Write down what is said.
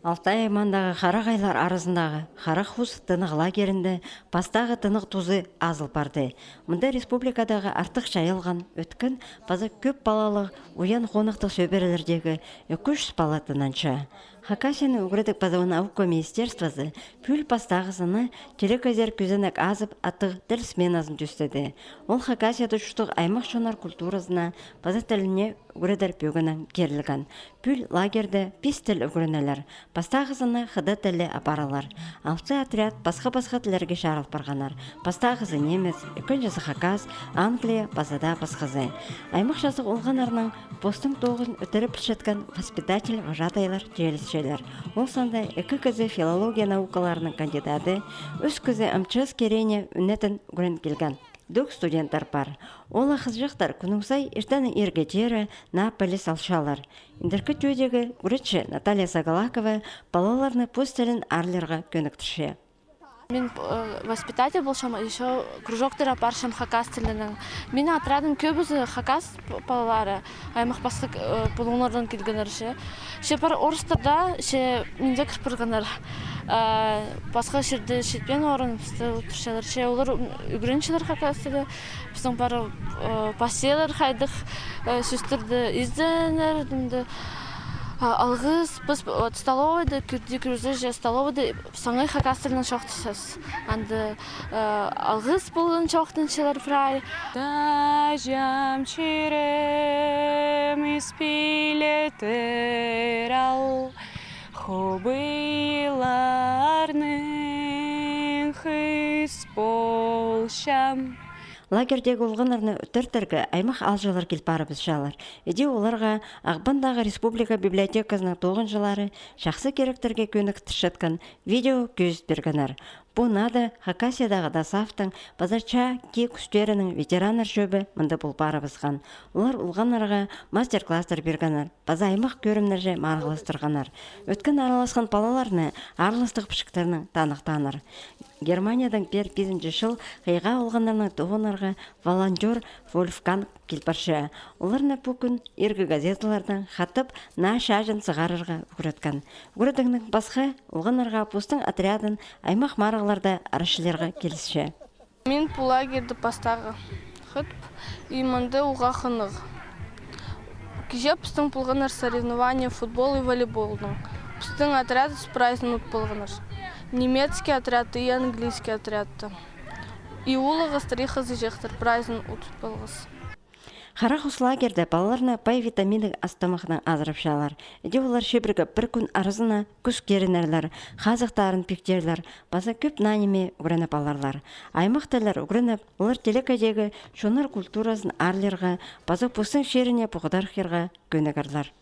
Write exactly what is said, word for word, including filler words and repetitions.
Алтай аймаандағы харағайлар аразындағы Хара Хус тынағ лагерінде пастағы тынағ тузы азыл парды. Мында республикадағы артых чайылған, ӧткен паза кӧп палалығ, уян хонахтығ сӧбірелердегі ікі чӱс пала тынанча. Хакасияның ӱгредіг паза наука министерствозы пӱӱл пастағызына телекозер кӧзенек азып аттығ тіл сменазын тӧстеді. Ол Хакасияда чурттығ аймах чоннар культуразына паза тіліне ӱгредер пӧгінең кирілген. Пӱӱл лагерьде пис тіл ӱгренелер. Пастағызына хыдат тілі апарылар. Алты отряд пасха-пасха тіллерге чарыл парғаннар. Пастағызы немец, ікінҷізі хакас, англия, паза даа пасхазы. Аймах чазағ олғаннарнаң постың тоғызын ӧтіре пілчеткен воспитатель-вожатайлар тилісчелер. Ол санда ікі кізі филология наукаларының кандидаты, ӱс кізі МЧС кирегіне ӱнетін ӱгрен килген. Дӧк студенттер пар. Ол ах хызыҷахтар кӱннің сай иртеннең ирге теере наа піліс алчалар. Индіркі тӧӧдегі ӱгретчі Наталья Сагалакова палаларны пос тілін аарлирға кӧніктірче. Мин, э, воспитатель полчам, ещё кружоктар апарчам хакас тілінең. Минің отрядым кӧбізі хакас п-, палалары, аймах пасха, э, пулуңнардаң килгеннер че. Че пар орыстар даа, че минде кір парғаннар. Э, пасха чирде читпеен орын пісті турчалар че. Олар ӱгренчелер хакас тілі. Пістің пар, э, пасчалар хайдағ, э, сӧстерні изеннер, тимде. А, алғыс, піс, вот, столовыйда, кӧрді, кӧрзе же, столовыйда саңай хакас тілінең чоохтасчабыс. Анда, э, алғыс полған чоохтанчалар прай. Таҷам чирім испилеттір ал, хобыйларның хыс полчам. Лагерьдегі олғаннарны ӧтіртерге аймах аалҷылар кил парыбысчалар. Іди оларға Ағбандағы республика библиотеказының тоғынҷылары чахсы киректерге кӧніктірчеткен видео кӧзіт пиргеннер. Пу наада Хакасиядағы ДОСААФтың паза чаа кии кӱстерінің ветераннар чӧбі мында пол парыбысхан. Олар олғаннарға мастер-класстар пиргеннер, паза аймах кӧрімнерҷе марығластырғаннар. Ӧткен араласхан палаларны аарластығ пічіктернең таныхтааннар. Германиядаң пеер пизінҷі чыл хыйға олғаннарны тоғынарға волонтёр Вольфганг кил парча. Оларны пу кӱн иргі газеталардаң хатап наа чааҷын сығарарға ӱгреткен. Ӱгредігнең пасха, олғаннарға постың отрядын аймах марығларда арачылирға килісче. Мин пу лагерьде пастағы хыт, и мында уғаа хынығ. Кичее пістің полғаннар соревнования футбол и волейболдаң. Пістің отрядты прайзын ут полғаннар. Немецкий отрядты и английский отрядты. И улуғ хыстар, и хызыҷахтар прайзын ут полғас. Хара Хус лагерьде палаларны пай витаминнег ас-тамахнаң азырапчалар. Іди олар чибіргі пір кӱн аразына кӱс кирінерлер, хазыхтарын пиктерлер, паза кӧп наа ниме ӱгреніп аларлар. Аймах тіллер ӱгреніп, олар телекейдегі чоннар культуразын аарлирға, паза постың чиріне поғдархирға кӧнігерлер.